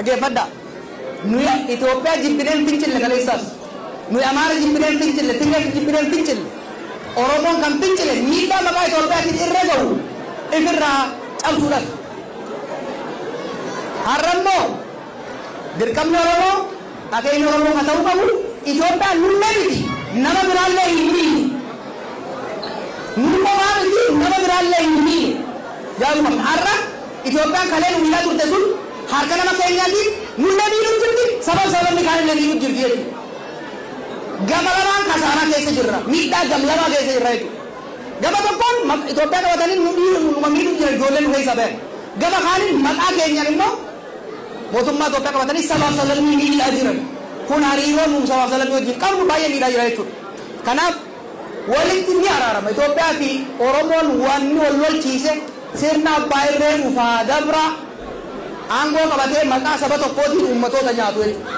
Dhaggeeffadhaa. Nuyi Itoophiyaa jibbineen fincille kaleessaas. Nuyi Amaara jibbineen fincille, Tigree jibbineen fincille. Oromoon kan fincile miidhaa maqaa Itoophiyaatiin irra gahu ifirraa cabsuudhaaf. Har'a immoo dirqamni Oromoo, akeekni Oromoo kan ta'uu qabu Itoophiyaan nullee miti, nama biraallee hin miine. Nu qofaa miti, nama biraallee hin miine. Jaaruu qabna. Har'a Itoophiyaan kalee nu miidhaa turte sun harka nama keenyaatiin nullee miidhuu jirti, sababni kaanillee miidhuu jirti jechuudha. Gama lamaan kasaaraa keessa jirra. Miidhaa gam lamaa keessa jirra jechuudha. Gama tokkoon Itoophiyaa qabatanii nu miidhuu jira, ijoollee nu keessaa bayan. Gama kaaniin maqaa keenyaan immoo mootummaa Itoophiyaa qabatanii sabaaf sablammii miidhaa jiran. Kun hariiroo nu sabaaf sablammii wajjin qabnu baay'ee miidhaa jira jechuudha. Kanaaf walitti ni araarama. Itoophiyaa fi Oromoon wanni wal lolchiise sirna abbaa irree dhufaa dabra aangoo qabatee maqaa saba tokkootiin uummatoota nyaatu jechuudha.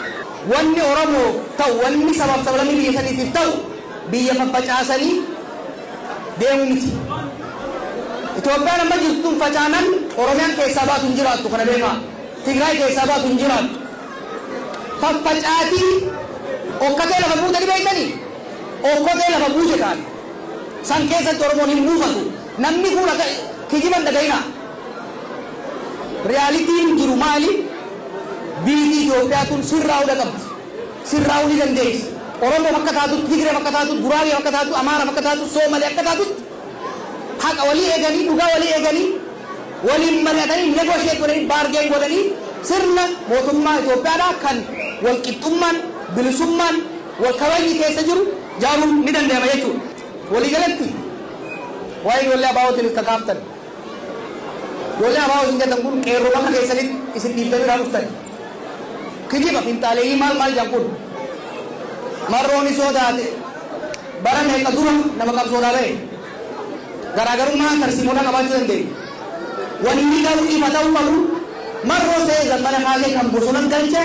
Wanni Oromoo ta'u, wanni sabaaf sablammii biyya saniitiif ta'u biyya faffacaasanii deemu miti. Itoophiyaan amma jirtu tun facaanan Oromiyaan keessaa baatu hin jiraattu, kana beekaa. Tigraay keessaa baatu hin jiraattu. Faffacaatii okkotee lafa buutanii beektanii? Okkotee lafa buute ta'an. San keessatti Oromoon hin buufatu. Namni kun akka kijiban dhaga'inaa. Realityn jiru maali? Biyyi Itoophiyaa tun sirraa'uu qabdi. Sirraa'uu ni dandeessi. Oromoo akka taatutti, Tigree akka taatutti, Guraagee akka taatutti, Amaara akka taatutti, Soomalee akka taatutti haqa walii eeganii, dhugaa walii eeganii, waliin mari'atanii, negotiate godhanii, bargain godhanii sirna mootummaa Itoophiyaadhaa kan walqixxummaan, bilisummaan, wal kabajni keessa jiru jaaruun ni danda'ama jechuudha. Waliigalatti waa'ee ijoollee abaa'ootiin kakaaftan. Ijoollee abaa'oo isin jettan kun qeerroo bakka keessanitti isin dhiiftanii irraa dhuftan. Kijiba finxaaleeyyii maal maal jedhan kun. Marroon isoo taate bara meeqa dura nama qabsoodhaa ba'e. Garaagarummaa tarsiimoodhaa qabaachuu dandeenya. Wanni garuu ifa ta'uu qabu, marroo ta'ee zammana kaasee kan bosona galche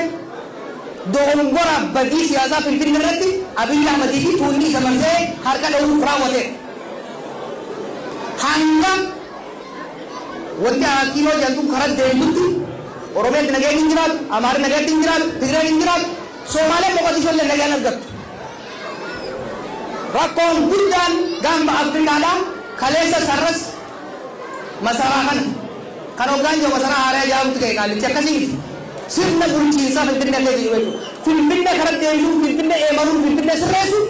dogongora badii siyaasaa Finfinnee irratti Abiyyi Ahmadii fi tuunni isa marsee harka dha'uuf raawwate. Hanga wanti Akiiloo jedhamtu karaa deemtutti Oromiyaatti nageenyi hin jiraatu, Amaarri nagaatti hin jiraatu, Tigreen hin jiraatu, Somaaleen Moqodishoo illee nagaan argattu. Rakkoon guddaan gaanfa Afrikaadhaa kaleessa sarras masaraa kana. Kan hoggaan jiru masaraa haaraa ijaaruutti ka'e qaallichi akkasii miti. Sirna bulchiinsaa Finfinnee keessa jiru jechuudha. Finfinnee karaa deebisuun, Finfinnee eemaluun, Finfinnee sirreessuun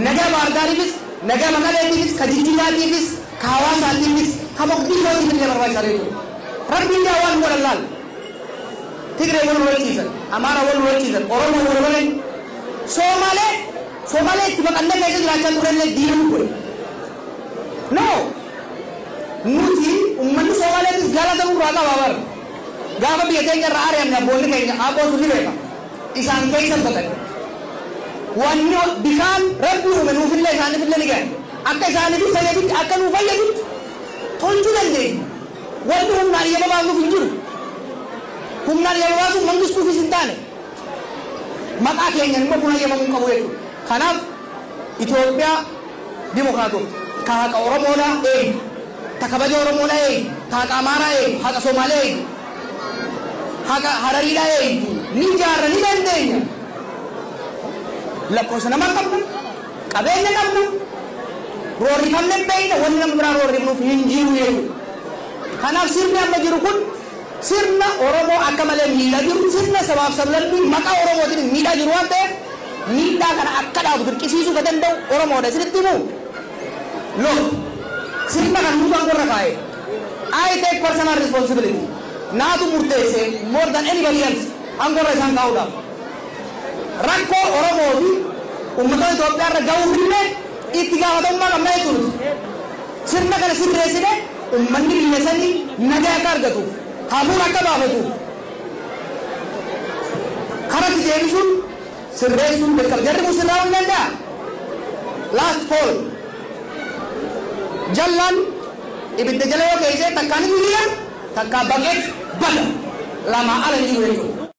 nagaa Baardaariifis, nagaa Maqaleetiifis, ka Jijjigaatiifis, ka Hawaasaatiifis, ka Moqdishootiif illee barbaachisaa jechuudha. Rabbiin gaa waan godhan laal. Tigree wal lolchiisan, Amaara wal lolchiisan, Oromoo wal lolan, Somaalee itti baqannee keessa jiraachaa turellee diina nu godhe. No! Nuti uummanni Somaaleetis galata nurraa qaba bara. Gaafa biyya keenya irraa ari'amne abboonni keenya abbootu ni beeka. Isaan keessa baqan. Wanni bishaan Rabbi uume nuufillee isaaniifillee ni gahe. Akka isaaniif fayyadutti, akka nuu fayyadutti tolchuu dandeenya. Wanni humnaan iyyama baasuuf hin jiru. Humnaan iyyama baasuuf mangistuufis hin taane. Maqaa keenyan immoo kun hayyamamuu hin qabu jechuudha. Kanaaf Itoophiyaa dimokiraatofte ka haqa Oromoodhaa eegu, ta kabaja Oromoodhaa eegu, ta haqa Amaaraa eegu, haqa Somaalee eegu, haqa Harariidhaa eegu ni ijaarra, ni dandeenya. Lakkoofsa namaa qabna, qabeenya qabna, roorrifamne beekna, wanni nama biraa roorrifnuuf hin jiru jechuudha. Kanaaf sirni amma jiru kun sirna Oromoo akka malee miidhaa jiru, sirna sabaaf sablammii maqaa Oromootiin miidhaa jiru waan ta'eef miidhaa kana akka dhaabu dirqisiisuu ka danda'u Oromoodha. Isinitti himuu? Look, sirna kan nutu aangorra kaa'e. I take personal responsibility. Naatu murteesse more than anybody else aangorra isaan kaa'uudhaaf. Rakkoo Oromoo fi uummatoota Itoophiyaa irra ga'uuf illee itti gaafatamummaa qabna jechuudha. Sirna kana sirreessine uummanni biyya sanii nagaa akka argatuuf, hafuura akka baafatuuf karatti deebisuun sirreessuun dirqama. Jarri kun sirraa'uu hin danda'a. Last call. Jallaan ibidda jala yoo keesse takkaan ni jira, takkaa baqeet bada. Lama ala hin jiru jechuudha.